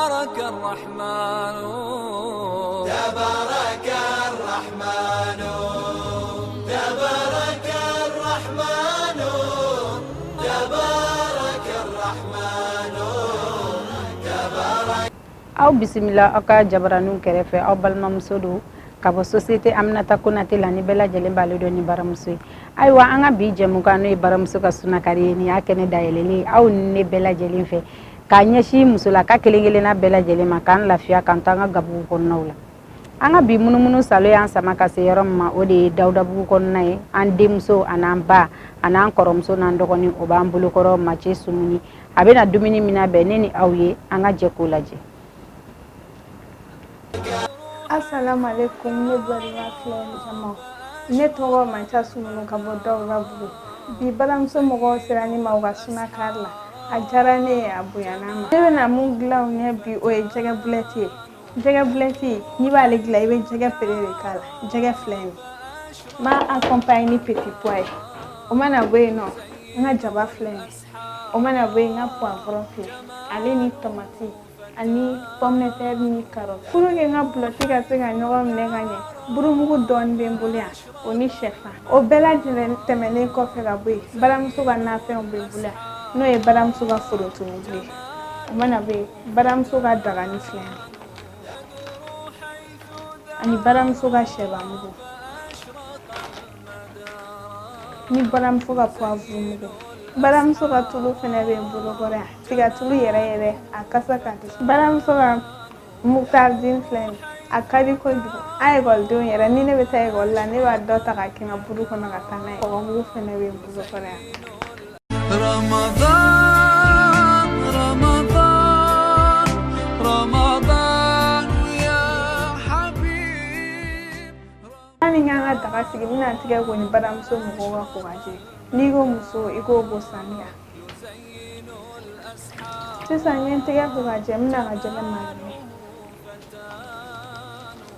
تبارك الرحمن تبارك الرحمن تبارك الرحمن تبارك الرحمن تبارك Aw bisimila aw ka jabaraninw kɛrɛfɛ. Aw balimamuso don ka bɔ Société Aminata Konate la, ni bɛɛ lajɛlen b'ale dɔn ni baramuso ye. Ayiwa, an ka bi jɛmukan, n'o ye baramuso ka sunakari ye, nin y'a kɛnɛ dayɛlɛlen ye aw ni ne bɛɛ lajɛlen fɛ, k'a ɲɛsin musolaka kelen kelenna bɛɛ lajɛlen ma, k'an lafiya, k'an to an ka gabugu kɔnɔnaw la. An ka bi munumunu salo y'an sama ka se yɔrɔ min ma, o de ye Dawudabugu kɔnɔna ye. An denmuso an'an ba an'an kɔrɔmuso n'an dɔgɔnin, o b'an bolokɔrɔ, Mace Sumuni. A bɛna dumuni min labɛn ne ni aw ye, an ka jɛ k'o lajɛ. Assalamu alaikum, ne balima filɛ jama. Ne tɔgɔ Manca Sumunu ka bɔ Dawudabugu. Bi baramuso mɔgɔw sera ne ma u ka sunakari la. A diyara ne ye, a bonyana ma. Ne bɛna mun dilan u ɲɛ bi, o ye jɛgɛ bulɛti ye. Jɛgɛ bulɛti, n'i b'ale dilan, i bɛ jɛgɛ pere de k'a la. Jɛgɛ filɛ nin ye, n b'a accompagner ni petit pois ye. O mana bɔ yen nɔ, n ka jaba filɛ nin ye. O mana bɔ yen, n ka poivron filɛ, ale ni tomati ani pomme de terre ni carotte. Pour que n ka bulɔti ka se ka ɲɔgɔn minɛ ka ɲɛ, burumugu dɔɔni bɛ n bolo yan, o ni sɛfan. O bɛɛ lajɛlen tɛmɛnen kɔfɛ ka bɔ yen, baramuso ka nafɛnw bɛ n bolo yan, n'o ye baramuso ka forontumugu ye. O mana bɔ yen, baramuso ka dagani filɛ nin ye, ani baramuso ka sɛbamugu ni baramuso ka poivre mugu. Baramuso ka tulu fɛnɛ bɛ n bolo kɔrɔ yan, tiga tulu yɛrɛ yɛrɛ, a kasa ka di. Baramuso ka mutardini filɛ nin, a ka di kojugu. An ekɔlidenw yɛrɛ, ni ne bɛ taa ekɔli la, ne b'a dɔ ta ka kɛ n ka buru kɔnɔ ka taa n'a ye. Kɔgɔmugu fɛnɛ bɛ n bolo kɔrɔ yan. رمضان رمضان رمضان يا حبيب. Yanni n k'an ka daga sigi, n bɛna n tigɛ ko ni baramuso mɔgɔw ka ko ka jɛ. N'i ko muso, i k'o ko sanuya. Sisan n ye n tɛgɛ ko ka jɛ, n bɛna ka jɛgɛ mariner.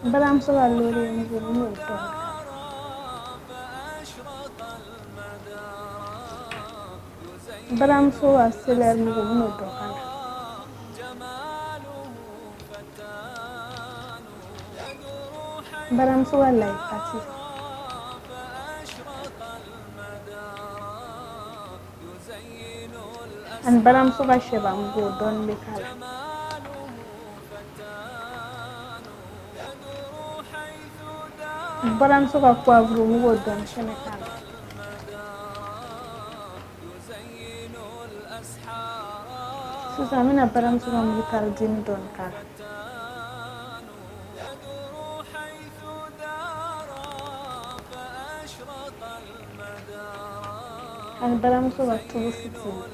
Baramuso ka laurier mugu, n bɛn'o dɔɔni k'a la. Baramuso ka céleri mugu, n bɛn'o dɔ k'a la. Baramuso ka layi pati ani baramuso ka sɛba mugu, o dɔɔni bɛ k'a la. Baramuso ka poivre mugu, o dɔɔni fɛnɛ k'a la. Sisan n bɛna baramuso ka mutardini dɔɔni k'a la. Ani baramuso ka tulu fitinin.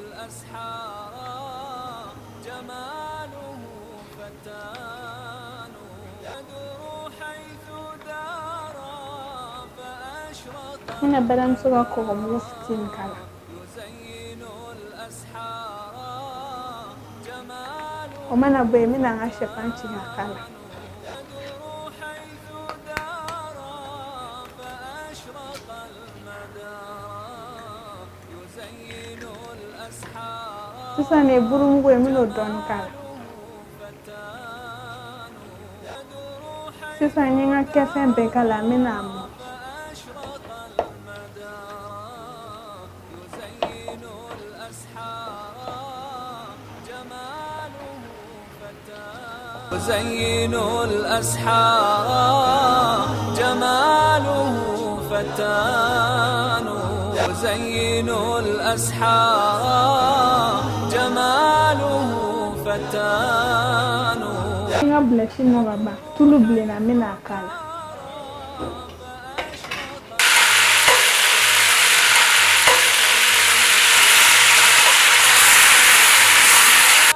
N bɛna baramuso ka kɔgɔmugu fitinin k'a la. O mana bɔ yen, n bɛna n ka sɛfan ci ka k'a la. Sisan nin ye burumugu ye, n bɛn'o dɔɔni k'a la. Sisan n ye n ka kɛfɛn bɛɛ k'a la, n bɛna a mɔ. يزين الأسحار جماله فتان يزين الأسحار جماله فتان. N ka bulɛti mɔ ka ban, tulu bilenna, n bɛna a k'a la.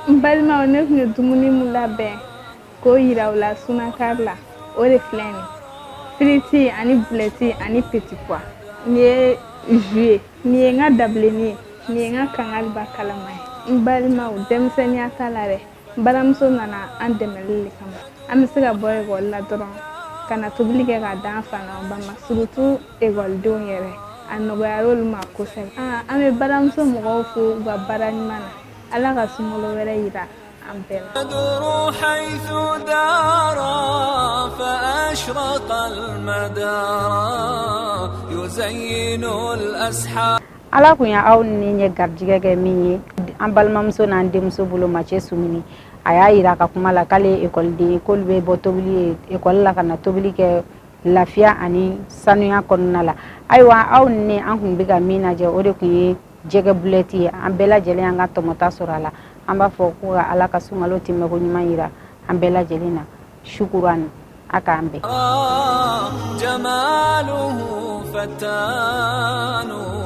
N balimaw, ne tun ye dumuni min labɛn k'o yira u la sunakari la, o de filɛ nin ye: firiti ani bulɛti ani petit pois. Nin ye jus ye, nin ye n ka dabilenni ye, nin ye n ka kangaliba kalama ye. N balimaw, denmisɛnninya t'a la dɛ. Baramuso nana an dɛmɛli de kama. An bɛ se ka bɔ ekɔli la dɔrɔn ka na tobili kɛ k'a d'an fa n'an ba ma, surtout ekɔlidenw yɛrɛ, a nɔgɔyara olu ma kosɛbɛ. An bɛ baramuso mɔgɔw fo u ka baara ɲuman na. Ala ka sunkalo wɛrɛ yira. an bɛɛ la. بدر حيث دارا فأشرق المدارا يزين الأسحار. Ala kun ye aw ni ɲɛ garijɛgɛ kɛ min ye an balimamuso n'an denmuso bolo, Macɛ Sumuni, a y'a yira a ka kuma la k'ale ye ekɔliden ye, k'olu bɛ bɔ tobili ye ekɔli la ka na tobili kɛ lafiya ani sanuya kɔnɔna la. Ayiwa, aw ni an kun bɛ ka min lajɛ, o de kun ye jɛgɛ bulɛti ye. An bɛɛ lajɛlen y'an ka tɔmɔta sɔrɔ a la. An b'a fɔ ko ka Ala ka sunkalo tɛmɛko ɲuman yira an bɛɛ lajɛlen na. Shukuran, a k'an bɛn. جماله فتان.